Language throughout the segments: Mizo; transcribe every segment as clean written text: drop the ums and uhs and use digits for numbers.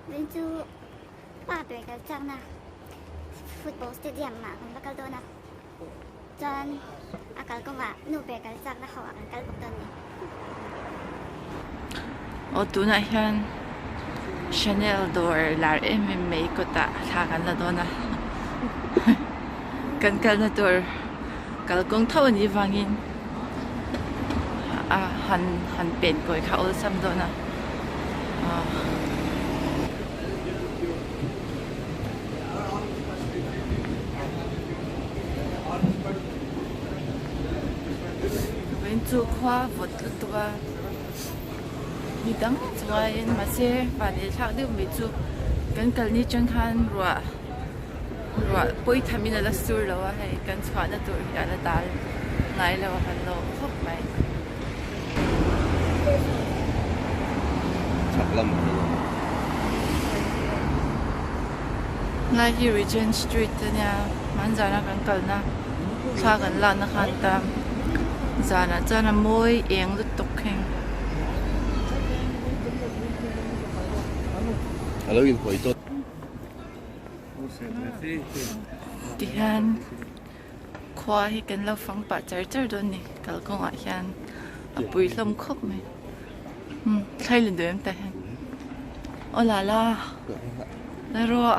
Vin chu pa ber kal chakna football stadium ah kan va kal dawn a, chuan a kalkawngah nu ber kal chakna ho ah kan kal bawk dawn a ni. Aw tunah hian Chanel dawr lar em em mai kawtah thla kan la dawn a, kan kalna tur kalkawng tho anih vangin a han han pen kawi kha awlsam dawn a ah. Vawiin chu khua vawt lutuk a mi dang chungaiin mahse van ei thlak deuh mai chu kan kalni atang khan ruah Ruah pawi tham in a la sur lo a hei kan chhuahna tur hi a la dal ngai lo a kan lawm khawp mai. Chhak lamah hian a awm. Lai hi Regent Street a nia hmanzana kan kalna thla kan lakna khan ta zanah chuan a mawi eng lutuk heng. A lo inhawi tawh. Tihian khua hi kan lo fang pah char char dawn a ni kalkawngah hian a pui hlawm khawp mai umm thlai la duh em tah hian aw la la la rawh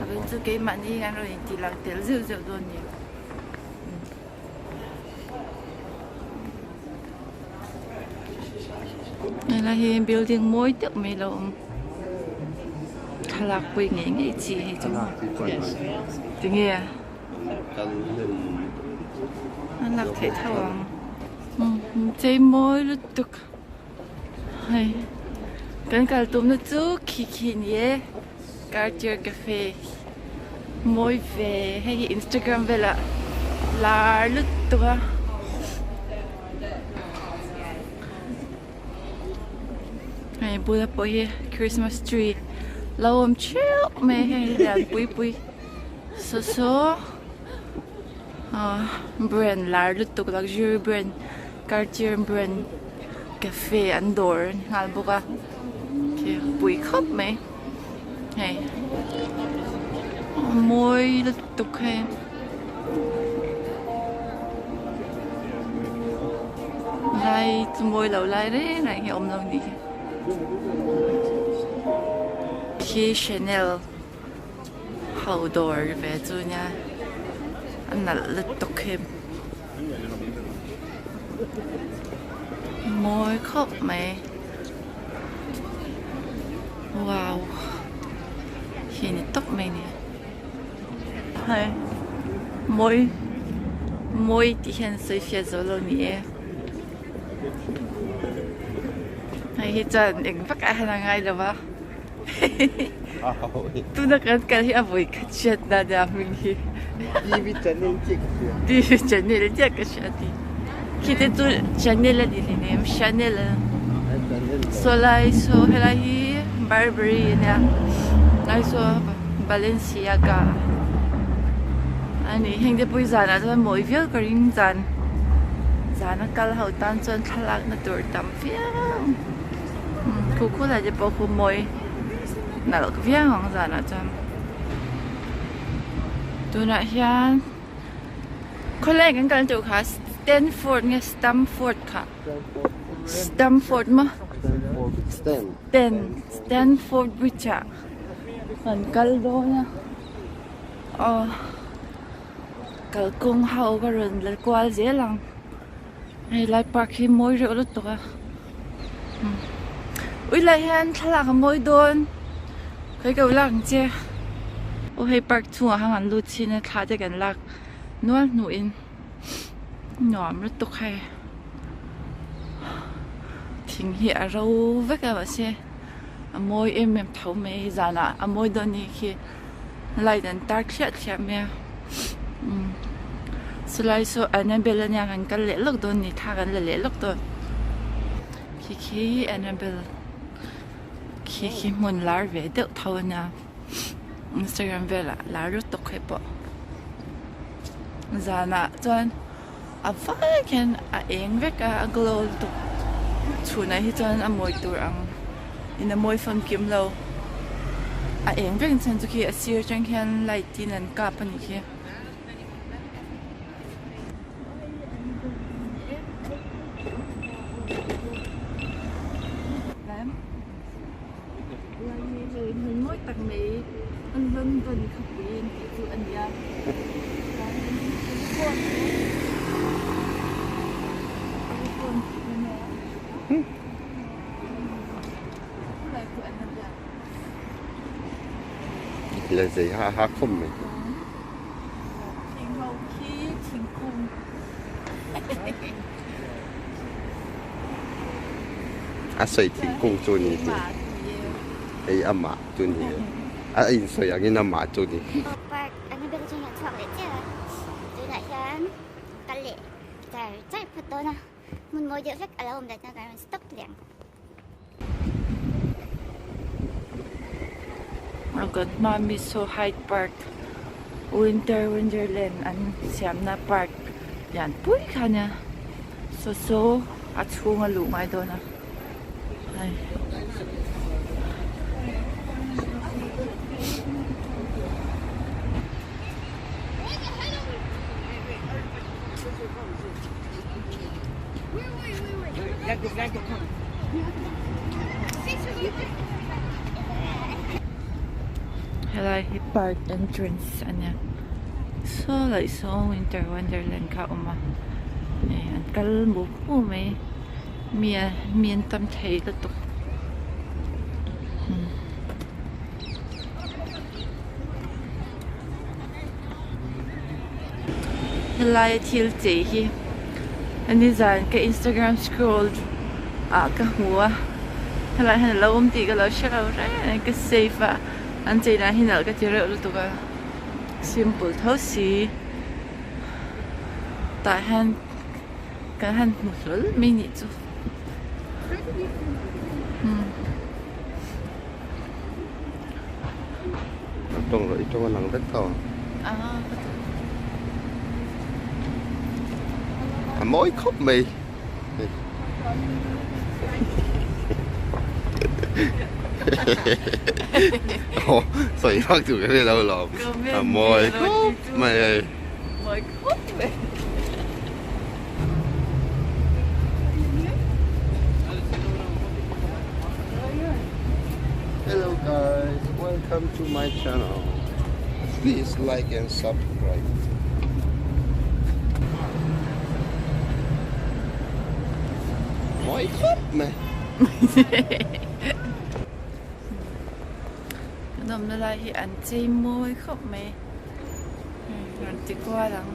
a bul chu keimahni hian rawn intih lang tel zeuh zeuh dawn a ni. Helai hi building mawi deuh mai lo awm thlalak pui ngei ngei chi hei chu tinge a lak theih tho ang chei mawi lutuk hei kan kal tumna chu khi khi a ni e Cartier Cafe mawi ve hei hi Instagram velah lar lutuk a. Hei bula pawh hi Christmas tree lo awm theuh mai a hei lian pui pui saw saw ah brand lar lutuk luxury brand Cartier brand cafe an dawr nghal bawk a khi pui khawp mai hei mawi lutuk hei. Lai chu mawi lo lai reng reng hi a awm lo ni hi. Khi Chanel ho dawr ve chu nia a nalh lutuk hi. Mawi khawp mai. Wow hi ni tawp mai ni. Hei mawi mawi tih hian sawi fiah zo lo ni e. Hei hi chuan eng vak ah hian a ngai lo va. Tuna kan kal hi a vawi khat hriat na nia hming hi. TV channel chiah ka hria. TV channel chiah ka hria ti. Khi te chu channel a ni hleinem Chanel a. Saw lai saw helai hi Burberry a nia. Lai saw Balenciaga a ni. Heng te pawh hi zanah chuan mawi viau ka ring zan zana kal ho tan chuan thlalakna tur tam viau. Khu khu lai te pawh khu mawi nalh viau ang zanah chuan tunah hian khawlai kan kal tawh kha Stanford nge Stamford kha Stamford maw Stan Stanford bridge ah kan kal dawn a aw kalkawng ho ka rawn la kual zel ang. Hei lai park hi mawi reuh lutuk a ui lai hian thlalak a mawi dawn khawi ka lak ang che aw hei park chhungah khan an lut chin a thla te kan lak nual hnuhin nuam lutuk hei thing hi a ro vek a mahse a mawi em em tho mai zanah a mawi dawn ni khi. Light an tar thliah thliah mai a umm chulai saw Annabelle ania kan kal leh lawk dawn a ni thla kan la leh lawk dawn khi khi Annabelle khi khi hmun lar ve deuh tho ania Instagram velah lar lutuk hei pawh zanah chuan a vai khian a eng vek a a glow lutuk chhunah hi chuan a mawi tur ang. In a mawi famkim lo. A eng vek chhan chu khi a sir atang khian light in an kap a nih khi. Mawi tak mai London khawpui an tih chu a ni a. Là gì ha ha không mày. A sawi thingkung chu ni hi hei amah chu ni a insawi angin amah chu ni. Park Annabelle atang hian chhuak leh chiah a, tunah hian kal leh char char phawt dawn a, hmun mawi deuh hlek a lo awm leh chuan kan rawn stop leh ang. Kan hma mi saw Hyde Park Winter Wonderland an siamna park lian pui kha ania saw saw a chhung a luh ngai dawn a hei. Helai hi park entrance a nia saw laih saw winter wonderland kha a awm a hei an kal mup mup mai mi a mi an tam thei lutuk. Helai thil chei hi nizan ka instagram scroll ah ka hmu a helai hian alo awm tih ka lo hre lo reng a ka save a an chei dan hi nalh ka ti reuh lutuk a simple tho si tah hian kan han hmu hlawl mai nih chu. Tawng rawh i tawng a lang vek tawh ang. A mawi khawp mai. Sawi vak tur ka hre lo lawm. A mawi khawp mai hei. Mawi khawp mai. Hello guys, welcome to my channel. Please like and subscribe. Mawi khawp mai. Kan awmna lai hi an chei mawi khawp mai. Rawn ti kual ang.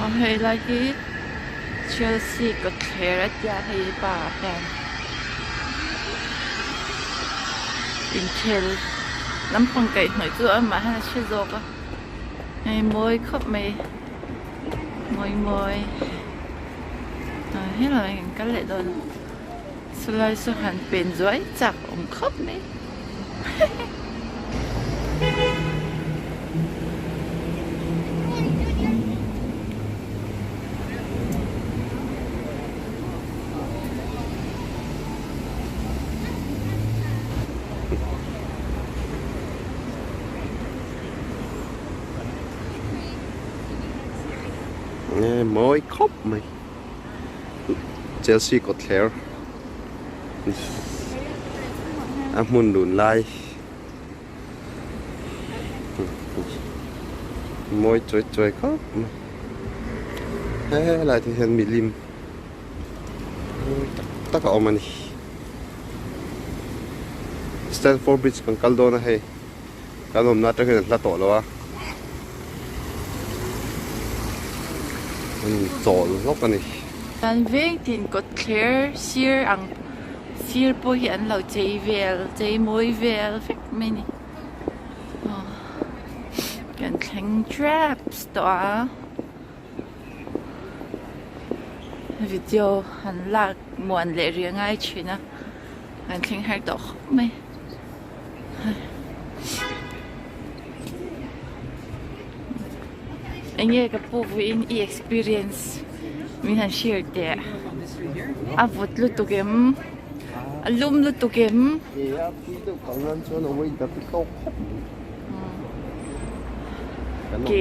Aw hei lai hi Chelsea kawtthler a tia hei pa ah hian inkhel lampang kaihhnawih chu amah hian a hre zawk a hei mawi khawp mai mawi mawi ah helai ah hian kan kal leh dawn a. Chulai chu han pen zuai chak awm khawp mai. Nge mawi khawp mai. Chelsea kawtthler a hmun dun lai mawi chuai chuai khawp mai helai te hian milim mawi tak tak a awm a ni Stanford Bridge kan kal dawn a hei kan awmna atang hian a hla tawh lo a an chawl hlawk a ni. An veng tin kawt thler sir ang sir pawh hi an lo chei vel chei mawi vel vek mai a ni aw kan thleng traps tawh a video han lak muan leh rih a ngai thin a kan thleng har tawh khawp mai. Enge ka pu vuiin i experience. Min han share teh. A vawt lutuk em? A lum lutuk em? Ke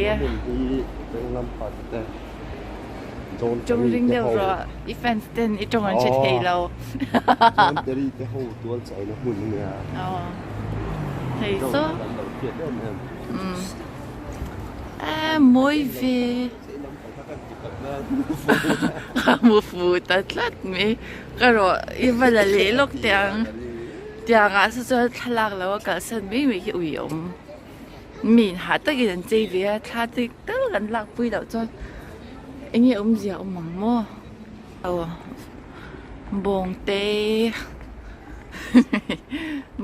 Tawng ring deuh rawh i fans ten i tawng an hre thei lo. Hei saw. A mawi ve. Ka hmu fu ta tlat mai. Ka rawh i va la leh lawk teh ang. Tiangah saw chuan thlalak lo a kalsan mai mai hi ui a awm. Mi in hah takin an chei ve a, thla te tal kan lak pui loh chuan eng nge awmzia awm ang maw? Aw bawng te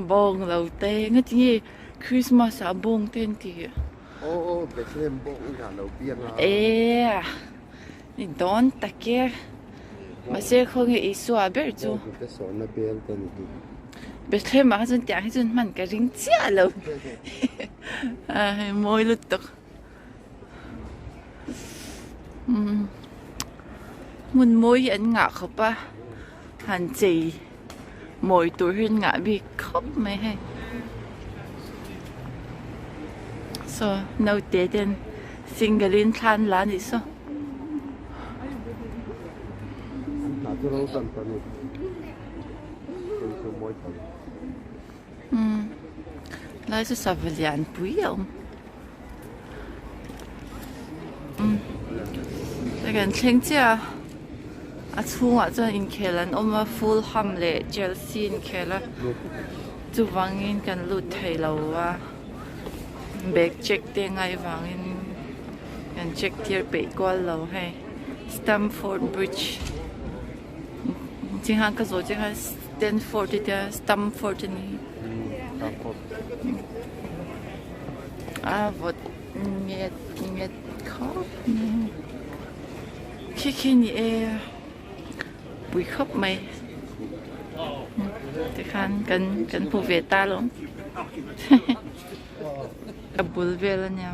bawng lo te ngatinge Christmas ah bawng te an tih? Aw aw Bethlehem bawng in ah lo piang a. E ni dawn tak e. Mahse khawnge Isua ber chu. Bawng te sawrna bel te ni hi. Bethlehem ah kha chuan tiang hi chuan hman ka ring chiah lo. A hei mawi lutuk. Umm hmun mawi hi an ngah khawp a han chei mawi tur hi an ngah bik khawp mai hei. Saw naute ten single in thla an la a nih saw. Umm lai chu sava lian pui a awm. Umm hei kan thleng chiah a a chhungah chuan inkhel an awm a Fulham leh Chelsea inkhel a chuvangin kan lut thei lo a bag check te ngai vangin kan check tir peih kual lo hei Stamford Bridge. Chinghan ka zawh chiah khan Stanford te tia Stamford a ni a vawt nget nget khawp mai khi khi ni e pui khawp mai tikhan kan kan hmu ve ta lo a bul vel a nia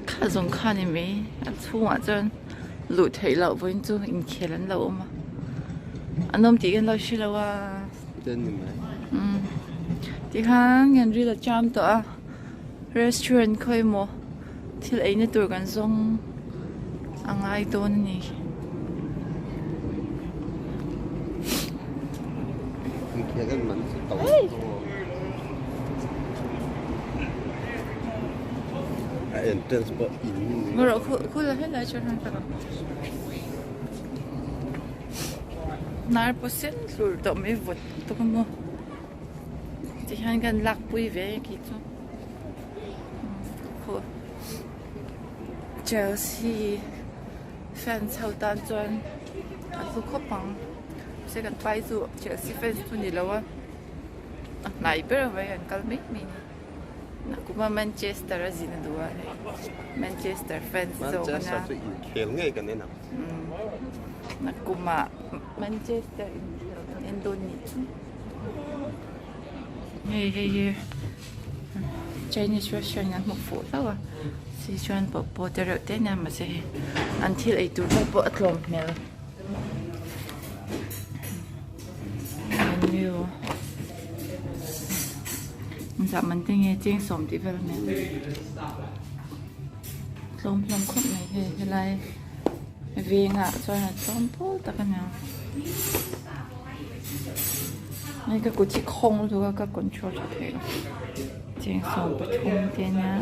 kha zawng kha ni mai a chhungah chuan luh theih loh vawiin chu inkhel an lo awm a an awm tih kan lo hre lo a umm tikhan kan ril a cham tawh a restaurant khawi emaw thil eina tur kan zawng a ngai dawn a ni. Hnar pawh sen hlur tawh mai vawt tawk a maw tihian kan lakpui ve khi chu Chelsea fans ho tan chuan a hlu khawp ang mahse kan pai chu Chelsea fans chu ni lo a a hnai ber mai an kal mai mai a ni. Nakuma Manchester a zin a duh a hei Manchester fans zawk a nia. Manchester chu inkhel ngei kan en ang. Nakuma Manchester inkhel kan en dawn nih chu. Hei hei hi Chinese restaurant an hmu fuh hlauh a Sichuan pawh pawh te reuh te a nia mahse hei an thil ei tur vel pawh a tlawm hmel. Menu zah man te nge cheng sawm tih vel a nia tlawm hlawm khawp mai hei helai vengah chuan a tlawm pawl tak a nia hei ka kut hi khawng lutuk a ka control tha thei lo cheng 13 te a nia.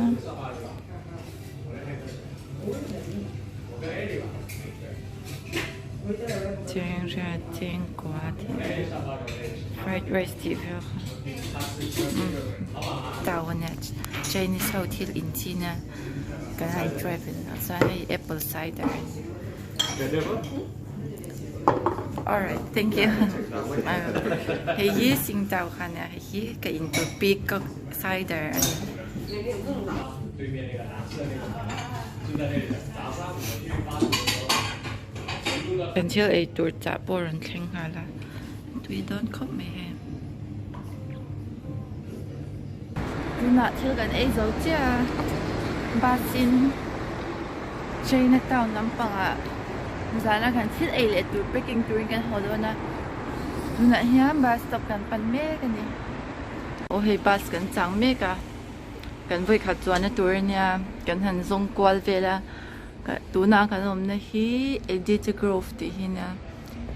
Cheng riat cheng kua tih vel fried rice tih vel kha umm tau a nia chinese ho thil in chin a kan han try ve a chuan hei apple cider a ni alright thank you hei hi singtau kha nia hei hi ka in tur peacock cider a ni. Kan thil ei tur chah pawh a rawn thleng nghal a, tui dawn khawp mai hei. Tunah thil kan ei zo chiah a, bus in Chinatown lampangah. Zana kan thil ei leh tur packing turin kan haw dawn a, tunah hian bus stop kan pan mek a ni. Aw hei bus kan chang mek a, kan vawikhat chuanna tur ania kan han zawng kual vel a, tuna kan awmna hi Edith Grove tih hi ania,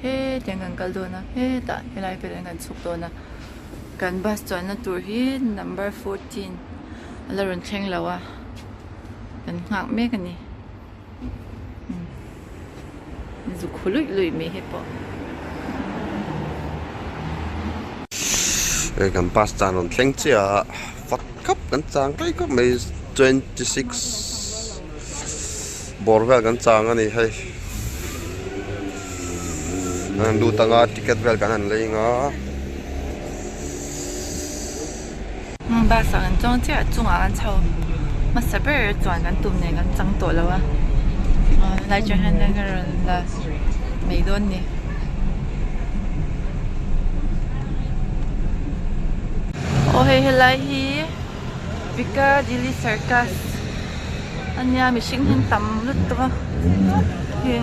hetiang kan kal dawn a, hetah helai velah hian kan chhuk dawn a, kan bus chuanna tur hi number 14 a la rawn thleng lo a, kan nghak mek a ni. Zuk hu luih luih mai hi pawh. Hei kan bus chan rawn thleng chiah a fat khap kan chang daih khawp mai 26 bawr vel kan chang a ni hei an lut anga ticket vel kan han lei anga. Bus ah kan chuang chiah a chungah kan chho hmasa ber chuan kan tum nen kan chang tawh lo a helai atang hian ka rawn la mai dawn ni. Aw hei helai hi Piccadilly Circus ania mihring hi an tam lutuk a hei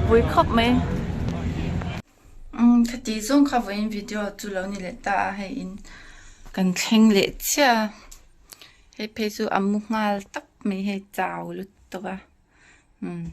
pui khawp mai. Umm khati zawng kha vawiin video chu lo ni leh ta a hei in kan thleng leh chiah a hei phei chu a mu nghal tawp mai hei chau lutuk a umm.